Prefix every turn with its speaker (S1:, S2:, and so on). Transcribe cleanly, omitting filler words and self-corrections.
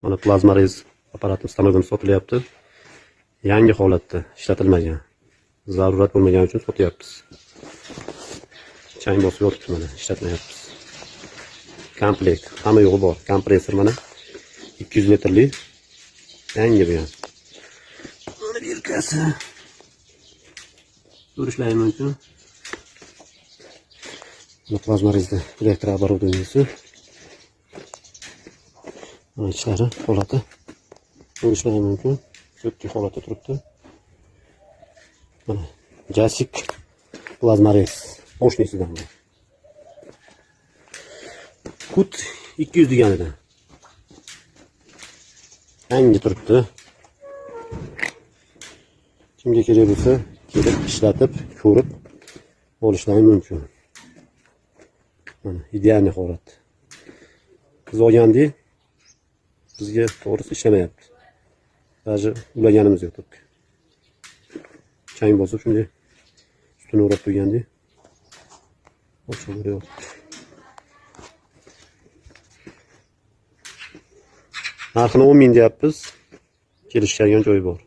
S1: Mana plazmarez apparati stanogim sotilyapti. Yangi holatda, ishlatilmagan. Zarurat bo'lmagani uchun sotyapmiz. Chang bosib yotibdi mana, ishlatmayapmiz. Komplekt, hamma yo'g'i bor. Kompressor mana 200 litrli yangi bu ham. Mana belkasi. Ko'rishlari mumkin. Mana plazmarezda электрооборудование si. Mana ichlari holati ko'rishlari mumkin. Cho'tki holatda turibdi. Mana Jasik plazmarez мощный sidan bu. Kut 200 deganidan. Yangi turibdi. Kimga kerak bo'lsa, kelib ishlatib, ko'rib olishlari mumkin. Mana идеальный holat. Biz olgandik, bizga to'g'risi ishlamayapti. Даже ulaganimiz yo'q tokka. Chang bosib shunday ustini o'rab qo'ygandik. Ochiq yotibdi. Narxini 10 ming deyapmiz. Kelishgan joyi bor.